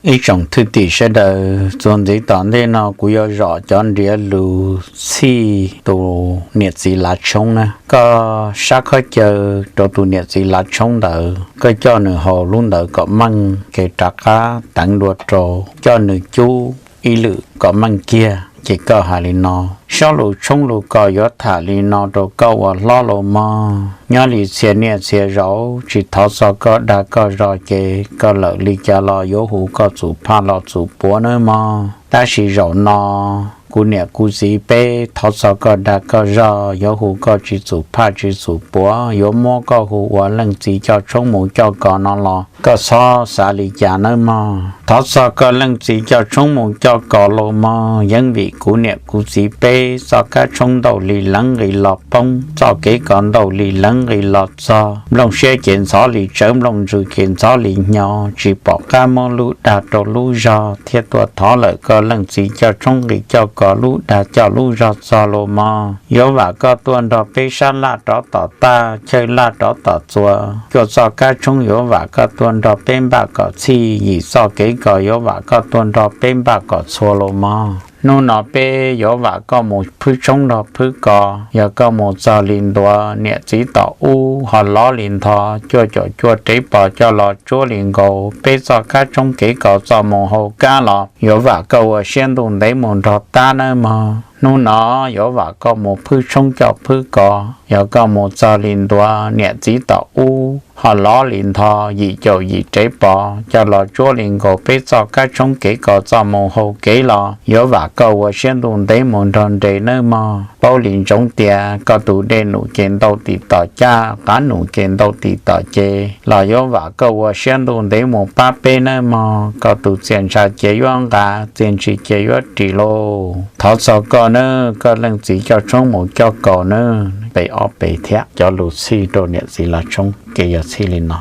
Ib tsoom thwj tim sawv daws, txuas ntxiv tom ntej no kuv yuav zom cov nriav lus txhij tus niam txiv lav tshoob na. Koj sab khaub caw rau tus niam txiv lav tshoob ntawd, koj coj nws haus lub ntawd kom meej, kev rov qab teev dua rau, coj nws cub ib lwm kom meej kiag. Ces koj hais li no, sob lus tshoob lus kos yuav tham li no rau koj ua hlob los mog. Nyob li txhia niaj txhia zaus tsis thov txog koj dag koj zog ces koj lawm li cas los yuav hu koj txum phaj los txum puav nawb mog. Tab sis zaum no kuv niam kuv txiv peb thov txog koj dag koj zog, yuav hu koj tsis txum phaj tsis txum puav, yuav muab koj hu ua leej txiv coj tshoob mus coj kos no los koj txhob xav li cas nawb mog. Thov txog koj leej txiv coj tshoob mus coj kos los mog, yeej vim kuv niam kuv txiv peb txoj kab tshoob ntaus li leev nqis los poob, txoj kev kos ntaus li leev nqis los txog, nplooj siab ces ntxhov li tsawv, nplooj ntsws ces ntxhov li hnyo, tsis pom qab muab lub dag rau lub zog thiab tuaj thov lawm koj leej txiv coj tshoob nqis coj kos lub dag coj lub zog txog los mog. Yuav vam koj tuaj nrog peb sab laj rov tom taj, chawj laj rov tom txuas, cuaj txoj kab tshoob yuav vam koj tuaj nrog peb npaj kom txhij, yim txoj kev kos yuav vam koj tuaj nrog peb npaj kom txhua los mog. Hnub no peb yuav vam koj mus phwb tshoob nrog phwb kos, yog koj mus txog li ntuav niam txiv tom ub ho lov li ntho, cuaj caum cuaj rev pos coj los tsuab li nkaus, peb txoj kab tshoob kev kos txoj mus hau kab los yuav vam koj ua siab ntuj ntev mus nrog tab nawb mog. Hnub no yuav vam koj mus phwb tshoob coj phwb kos, yog koj mus txog li ntuav niam txiv tom ub ho lov li ntho, yim caum yim rev pos coj los tsuab li nkaus, peb txoj kab tshoob kev kos txoj mus hau kev los yuav vam koj ua siab ntuj ntev mus nrog nres nawb mog. Paub li ntsoov tias koj tus dej num ces ntau tim tom caj, qav num ces ntau tim tom ces, los yuav vam koj ua siab ntuj ntev mus pab peb nawb mog. Koj tus txiaj ntsha ces yuav nqa, txiaj ntsig ces yuav ris lauj. Thov txog koj nawb, koj leej txiv coj tshoob mus coj kos nawb. Pes ob pes thiab cov lus txhij rau niam txiv lav tshoob ces yog txhij li no.